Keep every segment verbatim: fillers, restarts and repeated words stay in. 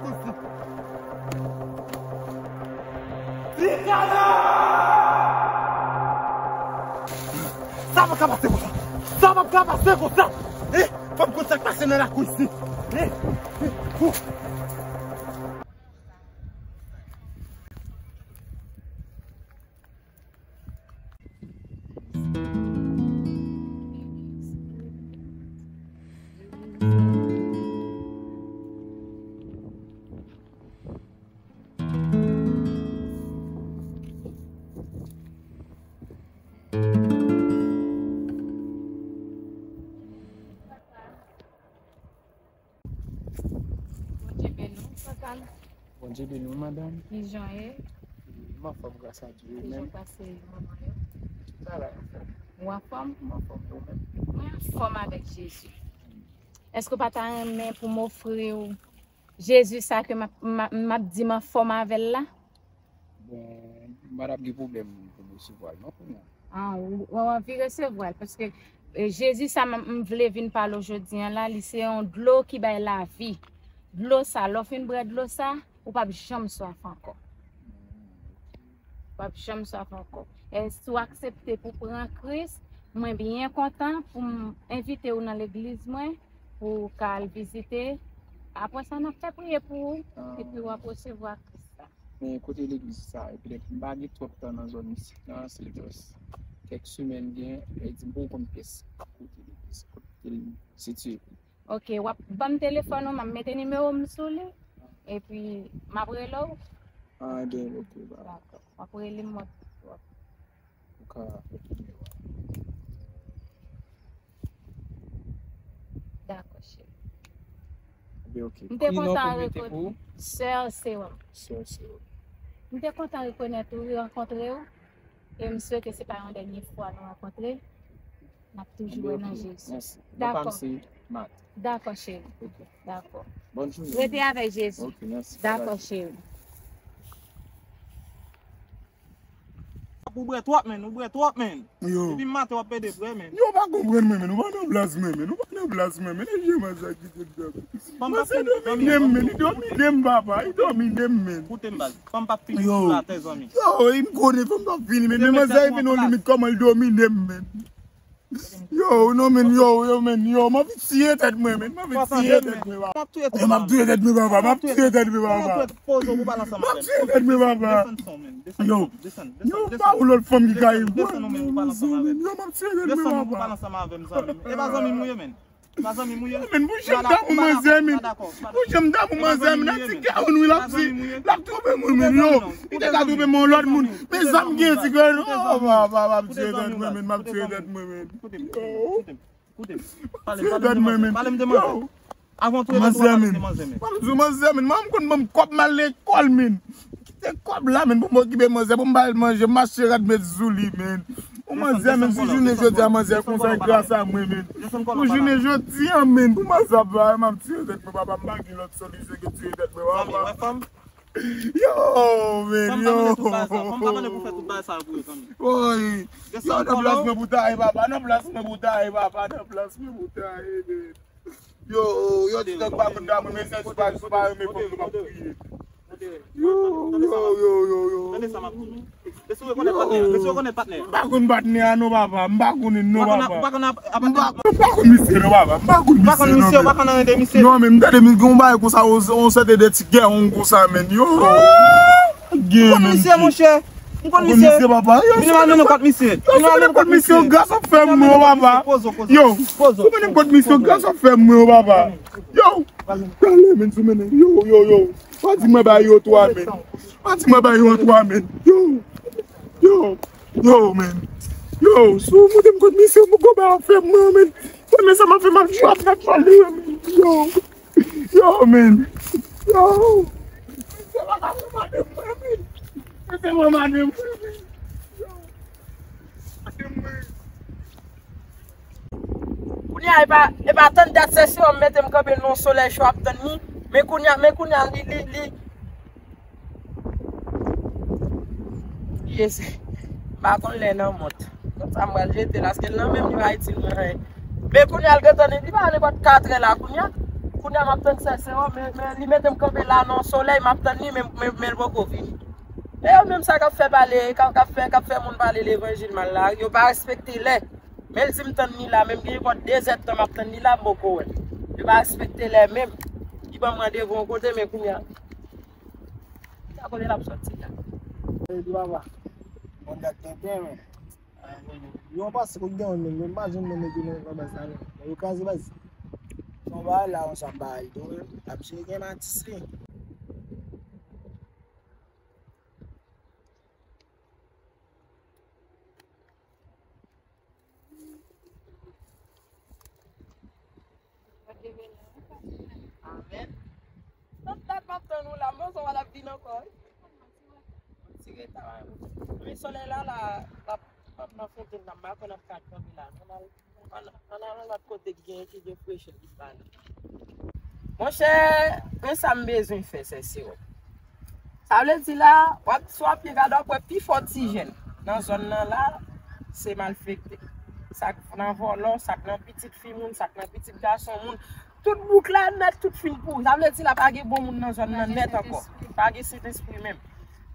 Sa p ap ka pase konsa! Sa p ap ka pase konsa! Eh, fò m konn sa k pase nan lakou isit! Eh, eh, oh. Bondye beni w, Chantal. Bondye beni w, madanm. Kijan w ye? M anfòm, gras a Dye. Kijan w pase manman yo? Tout bagay anfòm. Ou anfòm? M anfòm, e ou menm? Mwen anfòm avèk Jezi. Èske w pa ta renmen pou m ofri w Jezi sa ke m ap, m ap, m ap di m anfòm avè l la? Bon, m pa t ap gen pwoblèm pou m resevwa l non kounye a. Ah, ou, ou anvi resevwa l, paske, eh, Jezi sa m, m vle vin pale w jodi a la, li se yon dlo ki bay lavi. Dlo sa, lè w fin bwè dlo sa, ou p ap janm swaf ankò. Ou p ap janm swaf ankò. E si w aksepte pou pran Kris, mwen byen kontan pou m envite w nan legliz mwen, pou w ka al vizite. Apre sa, n ap fè priye pou ou, epi w ap resevwa Kris la. Men kote legliz sa, epi m pa gen twòp tan nan zòn isit la, se just kèk semèn gen, e di m poko konn pyès kote legliz, kote l sitiye. Ok, w ap ban m telefòn ou, m ap mete nimewo m sou li, epi m ap rele w. Ah, ebyen, ok, ba. Dakò. W ap rele m, w ap, w ap Ou ka fè nimewo a. Dakò, cheri. Ebyen, ok. M te kontan rekonèt ou, Sè Sewòm. Sè Sewòm. M te kontan rekonèt ou, rankontre w. E m swete se pa yon dènye fwa nou rankontre. N ap toujou wè nan Jezi. Dakò. Dakò, cheri. Ok. Dakò. Bòn jounen. Rete avèk Jezi. Ok, mèsi. Dakò, cheri. Ou bwè twòp, menn, ou bwè twòp, menn. Yo. Depi maten w ap pede bwè, menn. Yo pa konprann mwen, menn. Ou pa nan plas mwen, menn. Ou pa nan plas mwen, menn. E je mwen sa ki te dòmi. Mwen se domine m, menn. Li domine m, papa. Li domine m, menn. Koute m, baz. Fanm p ap fini sou latè, zanmi. Yo, m konnen fanm p ap fini, men men manzè rive nan yon limit, kòman l domine m, men. Yo, non, men, yo, yo, men, yo, m anvi tiye tèt mwen, men, m anvi tiye tèt mwen, papa. Yo, m ap tiye tèt mwen, papa, m ap tiye tèt mwen, papa. M ap tiye tèt mwen, papa. Yo, yo, pa yon lòt fanm ki ka rive. Yo, m ap tiye tèt mwen, papa. E pa zanmi m ou ye, men. Pa zanmi m ou ye. Men, pou jan m damou manzè, men. Pou jan m damou manzè, men. Nan ti kè ou, wi, l ap di, l ap twonpe moun, men, yo. Li te ka twonpe m yon lòt moun. Men, zanmi gen ti kè, non. Oh, papa, m ap tiye tèt mwen, men. M ap tiye tèt mwen, men. Koute m, koute m, koute m. Pale m, pale m de manzè, pale m de manzè. Avan w touye tèt ou, pale m de manzè, men. M ap di w manzè, men. Manman m konn ban m kòb m al lekòl, men. Kite kòb la, men, pou m okipe manzè, pou m ba l manje, m mache rat met sou li, men. Pou manzè, men, si jounen jodi a manzè konsa, e gras a mwen, men. Pou jounen jodi a, men, pou manzè ap ba, m ap tiye tèt mwen, papa, m pa gen lòt solisyon ke tiye tèt mwen, papa. Yo, men, yo. Woy. Yo, nan plas mwen pou ta ye, papa, nan plas mwen pou ta ye, papa, nan plas mwen pou ta ye, men. Yo, yo di nèg pa konn damou, men se pa, se pa renmen fanm nou p ap kriye. Yo, yo, yo, yo, yo. Tande sa m ap di nou. E si w rekonèt patnè, e si w rekonèt patnè. M pa konn patnè a non, papa. M pa konn li non, papa. M pa konn misye non, papa. M pa konn misye non, men. Non, men m tande misye, yon bagay konsa, on, on sète de ti gè, on konsa, men. Yo. Gen, men. M konn misye, monchè. M konn misye, papa. Yo, si w konnen kòt misye, yo, si w konnen kòt misye, yon gras w ap fè mwen, papa. Yo, si w konnen kòt misye, yon gras w ap fè mwen, papa. Yo, pale, men, sou mennen. Yo, yo, yo. Pa di mwen ba yo twa, men. Pa di mwen ba yo twa, men. Yo, yo, yo, men. Yo, si w montre m kòt misye, yon gwo bagay w ap fè mwen, men. Premye sa m ap fè, m ap jwe avèk fòl li, men. Yo. Yo, men. Yo. Misye pa ka pran madanm mwen, men. Misye pran madanm mwen, men. Yo. Madanm mwen. Kounye a, e pa, e pa tann dat sesyon an, m mete m kanpe nan yon solèy cho ap tann li. Men kounye a, men kounye a, li, li, li, Jezi, m pa konn lè nan mont. Konsa m pral jete l, paske l nan men m, li pa itil mwen anyen. Men kounye a, l gentan, li pa nenpòt katrè la kounye a. Kounye a m ap tann sè Sewòm, men, men li mete m kanpe la nan solèy, m ap tann li, men, men, men l poko vini. E yo menm sa k ap fè pale, k ap, k ap fè, k ap fè moun pale levanjil mal la, yo pa respekte lè. Men l di m tann li la, men m gen yon de zèdtan m ap tann li la, m poko wè l. Yo pa respekte lè menm. Li ban m randevou yon kote, men kounye a. Sa kote l ap sòti la? Ey, di papa. Bon dat tenten, men. Yo pase kot gen yon nèg, men pa janm nan nèg yo nan baz la, non. Yo kraze baz. Son bagay la, yon sa bagay tou, men. Ap jere gen matis li. Amèn. Tout dat m ap tann ou la, m panse w pa t ap vin ankò, wi. Ti reta, wi. Men solèy la, la, l ap, l ap nan fontenn la, m pa konn ap ka kanpe la. Ann al, ann al, ann al yon lòt kote ki gen, ki gen frechè, ki pa la. Monchè, men sa m bezwen fè, sè Sewòm. Sa vle di la, w ap, si w ap byen gade, w ap wè pifò ti jèn nan zòn nan la, se malfektè. Sa k nan vòlò, sa k nan pitit fi moun, sa k nan pitit gason moun. Tout bouk la nèt, tout fin pouri. Sa vle di la pa gen bon moun nan zòn nan nèt ankò. Pa gen Sentespri menm.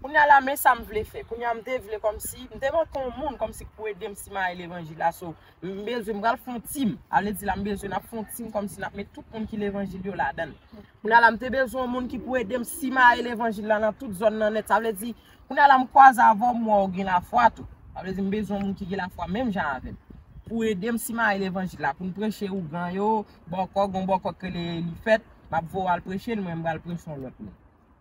Kounye a la, men sa m vle fè. Kounye a, m te vle kòmsi, m te manke yon moun kòmsi k pou ede m simaye levanjil la. So, m bezwen, m pral fè yon tim. Sa vle di la, m bezwen n ap fè yon tim kòmsi n ap met tout moun ki levanjil yo ladan l. Kounye a la, m te bezwen yon moun ki pou ede m simaye levanjil la nan tout zòn nan nèt. Sa vle di, kounye a la, m kwaze avè w, m wè w gen lafwa tou. Sa vle di, m bezwen yon moun ki gen lafwa menm jan avè m. Pou ede m simaye levanjil la, pou n preche ougan yo, bòkò, gon bòkò k rele Elifèt, m ap voye w al preche l, mwen m pral preche yon lòt moun.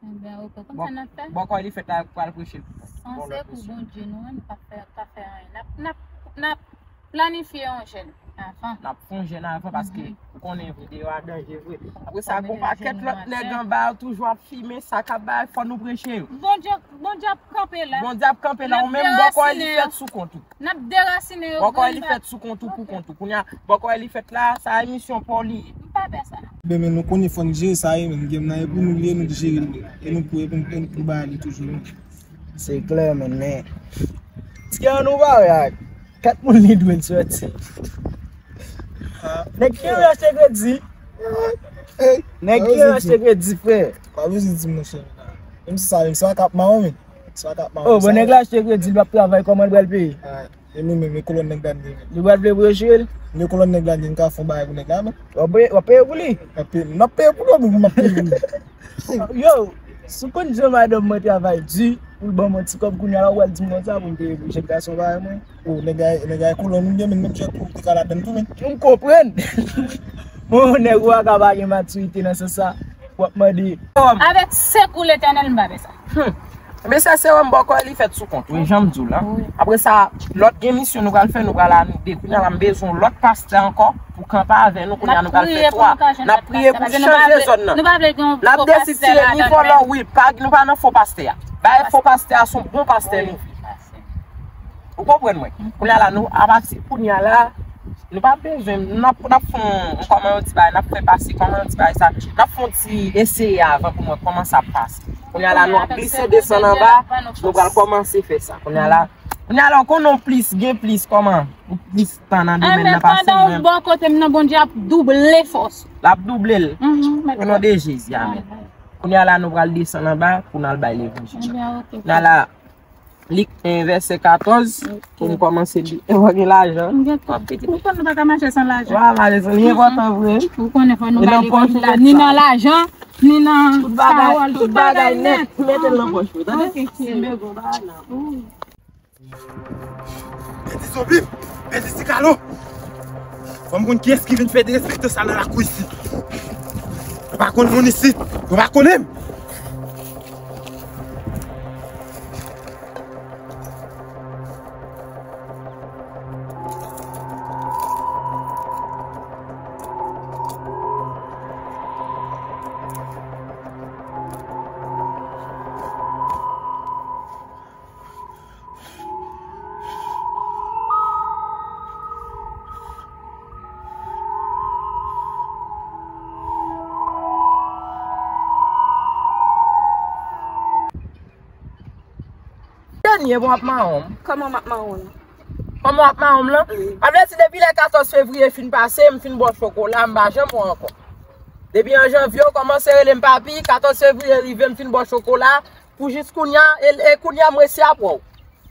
Ebyen, oke, kòman sa n ap fè? Bòkò Elifèt la pral preche l pou yon lòt mesye. Sanse pou Bondye nou an, nou p ap fè, p ap fè anyen. N ap, n ap, n ap planifye yon jèn avan. N ap fè yon jèn avan paske ou konnen vre, deyò a danje vre. Apre sa, gon pakèt lòt nèg anba yo toujou ap fimen, sa k ap bay, fò nou preche yo. Bondye, Bondye ap kanpe la. Bòkò Elifèt sou kont ou. N ap derasinen yo grenn pa grenn. Bòkò Elifèt sou kont ou pou kont ou. Kounye a, bòkò Elifèt la, sa emisyon pa w li ye. M pa pè sa. Demen nou konnen fò n jere sa, wi, men gen nan e pou nou li ye, nou jere l, wi. E nou pou, e pou, e nou pou bay li toujou, wi. Se klè, men, men. Ti an nou bare ak kat moun li dwe l soti. Nèg ki achte kredi. Nèg ki achte kredi, frè. Pa bezwen di, monchè. Menm si sa, menm si sa k ap mawon, men. Si sa k ap mawon. Oh, bon, nèg la achte kredi, l p ap travay, kòman l pral peye? E nou menm, e kolòn nèg la n gen. Li pral vle preche l? E kolòn nèg la n gen, n ka fè yon bagay pou nèg la, non? W ap peye, w ap peye pou li? N ap peye, n ap peye pou li, ou m ap peye pou li? Yo, si w konn jan madanm mwen travay di, pou l ban mwen ti kòb, kounye a la w pral di m konsa pou m peye pou jèn gason parèy mwen? O, nèg la, nèg la e kolòn ou ye, men menm jèn tou, ou te ka ladann tou, men. M konprann. Bon, nèg ou pa ka pa gen matirite nan sans sa, w ap mande. Avèk sekou Letènèl, m pa fè sa. Hmm. Men sa se wè m bòkò Elifèt sou kont, wi, jan m di w la. Wi. Apre sa, lòt gen misyon nou pral fè, nou pral a nou de. Kounye a la, m bezwen yon lòt pastè ankò pou kanpe avè nou. Kounye a, nou pral fè twa. N ap priye pou chanje zòn nan. N ap desitire nivo lò, wi, pa, nou pa nan fo pastè a. Bay fo pastè a, se yon bon pastè nou vle. Ou konprann mwen? Kounye a la, nou, apati kounye a la, nou pa bezwen, n ap, n ap fè yon, kòman yo di bagay, n ap fè pase, kòman yo di bagay sa, n ap fè yon ti eseye avan pou mwen kòman sa ap pase. Kounye a la, nou ap glise desann anba, nou pral kòmanse fè sa. Kounye a la, kounye a la, ou konnen w plis, gen plis, kòman? Ou plis tan nan domèn nan pase mwen. Pandan w bò kote m nan, Bondye ap double fòs ou. L ap double l. O non de Jezi, amèn. Kounye a la, nou pral desann anba pou n al bay levanjil la. Kounye a la, Lik en, vèsè katòz, pou nou kòmanse li. E w gen lajan. M gen kòb, pitit. Ou konn nou pa ka mache san lajan. Wa, mache san, li enpòtan vre. Ou konnen fò nou bay levanjil la, ni nan lajan, ni nan pawòl, tout bagay nèt. Mete l nan pòch ou, tande? Oke, cheri. Bèdi zonbi, bèdi sikalo. Fò m konn kiyès ki vin fè derespektan sa nan lakou isit. Yo pa konn moun isit. Yo pa konnen m. Dènye bon ap mawon m. Kòman m ap mawon l? Kòman w ap mawon m lan? Wi. A vle di depi lè katòz fevriye fin pase, m fin bwè chokola, m pa janm wè w ankò. Depi an janvye, ou kòmanse rele m papi, katòz fevriye rive, m fin ba w chokola, pou jis kounye a, e, e kounye a, m resi ap wè w.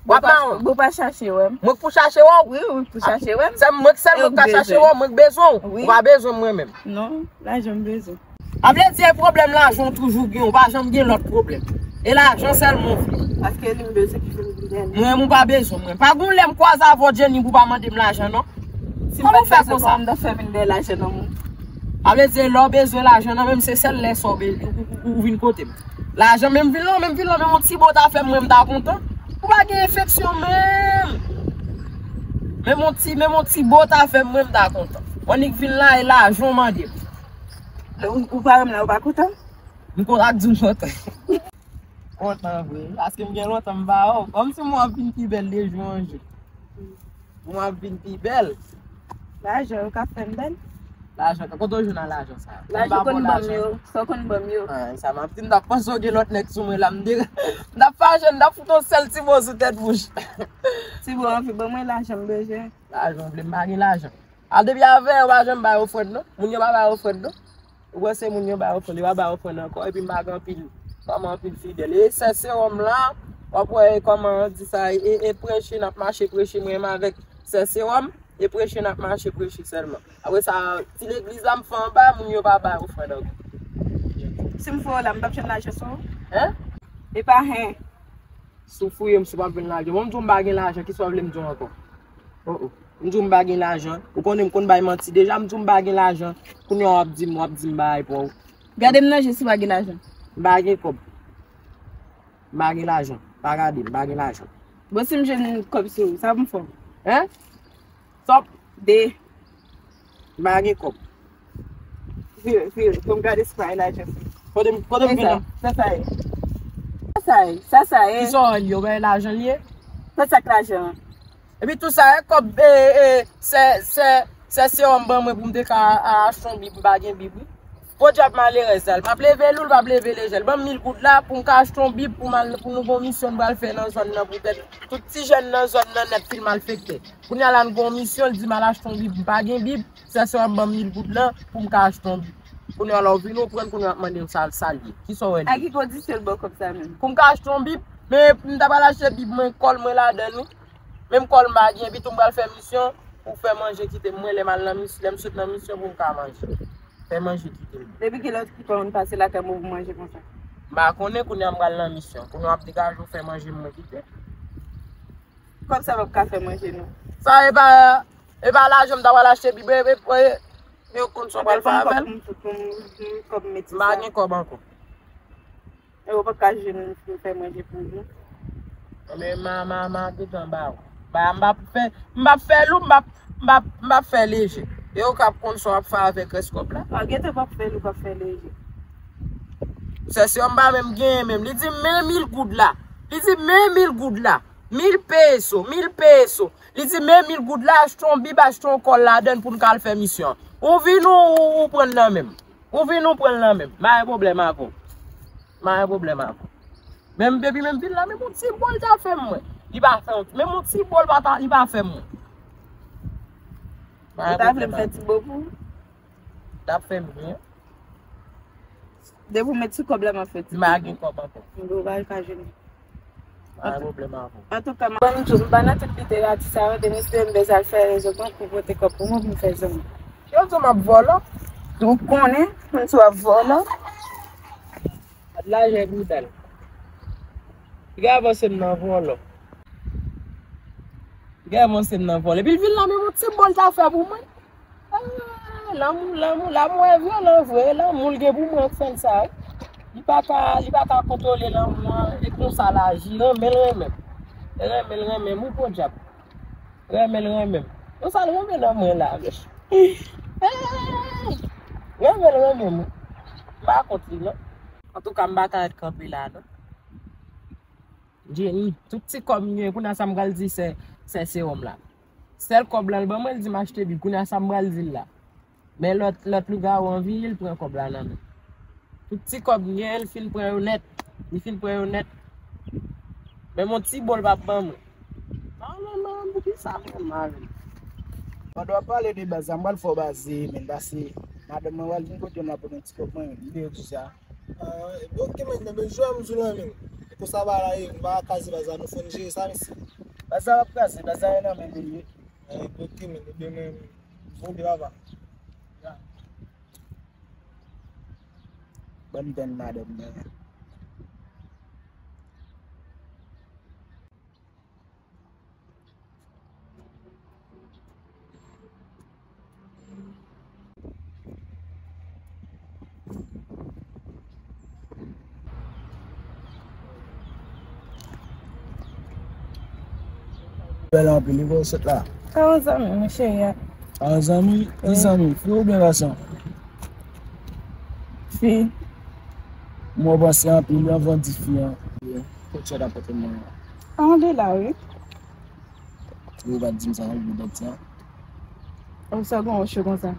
W ap mawon. Ou pa chache wè m. Mwen k pou chache wè w? Wi, wi, pou chache wè m. Se mwen k sèl mwen k ka chache wè w, mwen k bezwen w. Ou pa bezwen m mwen menm. Non, lajan m bezwen. A vle di, e pwoblèm lajan w toujou gen, ou pa janm gen lòt pwoblèm. E lajan sèlman w vle. Paske li m bezwen ki fè m vin dèyè l. Mwen, ou pa bezwen mwen. Pa gon lè m kwaze avè w, Jenny, pou w pa mande m lajan, non. Si m pa t bezwen kòb, m t ap fè vin dèyè lajan nan moun. A vle di, lè w bezwen lajan nan men m, se sèl lè sa w be-, ou, ou, ou vin kote m. Lajan, menm vin lan, menm vin lan, menm yon ti bo ta fè m, mwen, m ta kontan. Ou pa gen enfeksyon menm. Menm yon ti, menm yon ti bo ta fè m, mwen, m ta kontan. W annik vin la, e lajan w mande m. Ou, ou pa renmen la, ou pa kontan? M kontan ak di m kontan. Kontan vre, paske m gen lontan m pa wè w. Kòmsi m wè w ap vin pi bèl de jou an jou. M ap vin pi bèl. Lajan yo ka fè m bèl. Lajan, kote w jwenn nan lajan sa? Lajan konn ban m yo, sa w konn ban m yo. Ah, sa m ap di, m t ap panse w gen lòt nèg sou mwen la, m de, m t ap fache, m t ap fout yon sèl ti bo sou tèt bouch. Ti bo anvi ban mwen lajan m bezwen. Lajan w vle, m pa gen lajan. Al depi avè yo, pa janm bay ofrann non. Moun yo pa bay ofrann non. Ou wè se moun yo bay ofrann, yo pa bay ofrann ankò, epi m pa gen anpil, kòman anpil fidèl. E sè sewòm la, w ap wè kòman di sa, e, e preche, n ap mache preche, mwen menm avèk sè sewòm, e preche, n ap mache preche sèlman. Apre sa, ti legliz la m fè anba, moun yo pa bay ofrann ankò. Si m fè w la, m p ap jwenn lajan sou ou? Hein? E pa hen. Si w fouye m, si w pa vin lajan. Bon, m di w m pa gen lajan, kisa w vle m di w ankò? Oh, oh. M di w m pa gen lajan. Ou konnen m konn bay manti. Deja m di w m pa gen lajan. Kounye a w ap di m, w ap di m bagay pa w. Gade m nan je si w pa gen lajan. M pa gen kòb. M pa gen lajan. Pa gade m, m pa gen lajan. Bon, si m jwenn kòb sou ou, sa pou m fè w? Hein? Sòp. De. M pa gen kòb. Vire, vire, pou m gade si pa gen lajan sou. Kote m, kote m vin la? Sa sa ye? Sa sa ye? Sa sa ye? Kisa w wè l ye? Ou wè lajan l ye? Sa sa k lajan an? Epi tou sa, e kòb, e, e, sè, sè, sè sewòm ban mwen pou m te ka a-, achte yon bib, m pa gen bib, wi. Podyab malerèz la, l p ap leve lou, l p ap leve lejè. L ban m mil goud la pou m ka achte yon bib pou m al, pou nou gon misyon n pral fè nan zòn nan poutèt tout ti jèn nan zòn nan nèt fin malfektè. Kounye a la n gon misyon, l di m al achte yon bib, m pa gen bib, sè sewòm ban m mil goud lan pou m ka achte yon bib. Kounye a la w vin ou pran l, kounye a w ap mande m sa, sa l ye. Kisa w wè l ye? A ki kondisyon l ba w kòb sa menm? Pou m ka achte yon bib, men m ta pral achte bib mwen, kòl mwen ladan l wi. Menm kòl m pa gen, epi tou m pral fè misyon pou fè manje kite m. Mwen lè m al nan misyon, lè m sot nan misyon pou m ka manje. Fè manje kite m. Depi kilè w t konn pase lakay mwen pou manje konsa? M pa konnen, kounye a m pral nan misyon. Kounye a w ap degaje w fè manje m mwen kite. Kòb sa p ap ka fè manje nou. Sa e pa, e pa lajan m ta pral achte bib, e, e, e, yo konn sa w pral fè avè l. Pou m, pou m, pou m, kòb m mete sa. M pa gen kòb ankò. E ou pa ka jwenn moun pou fè manje pou ou. Men ma, ma, ma gentan ba ou. Ba, m p ap fè, m p ap fè lou, m p ap, m p ap, m p ap fè leje. E ou k ap konn sa w ap fè avèk rès kòb la. A, gentan p ap fè lou, p ap fè leje. Sè, sè, m pa menm genyen menm. Li di m, men mil goud la. Li di m, men mil goud la. Mil peso, mil peso. Li di m, men mil goud la, achte yon bib, achte yon kòl ladan l pou n ka al fè misyon an. Ou vin ou, ou, ou pran l nan men m. Ou vin ou pran l nan men m. M pa gen pwoblèm avè w. M pa gen pwoblèm avè w. Menm depi menm vin la, menm yon ti bò l ta fè m mwen. Li pa fè yon, menm yon ti bò l pa ta, li pa fè m mwen. M pa gen pwoblèm avè w. Ou ta vle m fè ti bò pou ou? T ap fè m byen. Depi w met sou kòb la, m ap fè ti bò. M pa gen kòb ankò. Ou pa ka jwenn. Pa gen pwoblèm avè w. Antouka, m, ban m di w, m pa nan tout literati sa yo, demen si m bezwen al fè rezo, bon, pou pote kòb pou mwen, pou m fè zanmi. Yo di w m ap vòlò. Ou konnen, m di w ap vòlò. Lajan e boudal. Piga avanse m nan vòlò. Piga avanse m nan vòlò. Epi l vin la, menm yon ti bò l ta fè pou mwen. Ah, lanmou, lanmou, lanmou e vyolan vre. Lanmou l gen pou mwen k fè l sa, wi. Li pa ka, li pa ka kontwole lanmou an. E konsa l aji, renmen l renmen m. Renmen l renmen m, wi, podyab. Renmen l renmen m. Konsa l renmen nan mwen la, men. Hey! Renmen l renmen m, wi. M pa kont li, non. Antouka, m pa ka ret kanpe la, non. Jenny, tout ti kòb m gen, kounye a sa m pral di sè, sè sewòm la. Sèl kòb la l ban mwen, l di m achte bib, kounye a sa m pral di l la. Men lòt, lòt lougawou an vini, l pran kòb la nan men m. Tout ti kòb m gen, l fin pran yo nèt. Li fin pran yo nèt. Menm yon ti bò l p ap ban mwen. Non, non, non, poukisa mwen mal? Pandan w ap pale de baz la, m pral fè w baz, men pase. Madanm mwen pral vin kote m la pou yon ti kòb mwen, li te di sa. Ah, ok, men, men, men, jwè m sou lanmen. Konsa ba la ye, m pa ka kraze baz la, nou fò n jere sa, mesye. Baz la p ap kraze, baz la nan men nou ye. Eh, ok, men, demen, vole, papa. Ban m tann madanm mwen. Bèl anpil, li wè w sot la. Sa yon zanmi, mon cheri a. Sa yon zanmi? Ki zanmi? Fi oubyen gason? Fi. Mwen panse anpil, anvan di fi an. Kot sa t ap pote mwen an? An de la, wi. Ou pa t di m sa, ou pa t di m sa. Ou sa gon cho konsa.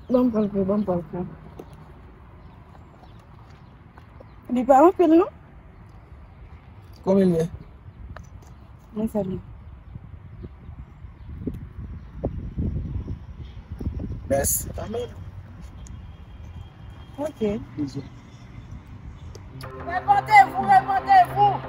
Ban m pran l pou, ban m pran l pou. Li pa anpil, non? Konbyen l ye? Mwen salye. Mèsi. Tanmen. Ok. Bizou. Repantez-vous, repantez-vous.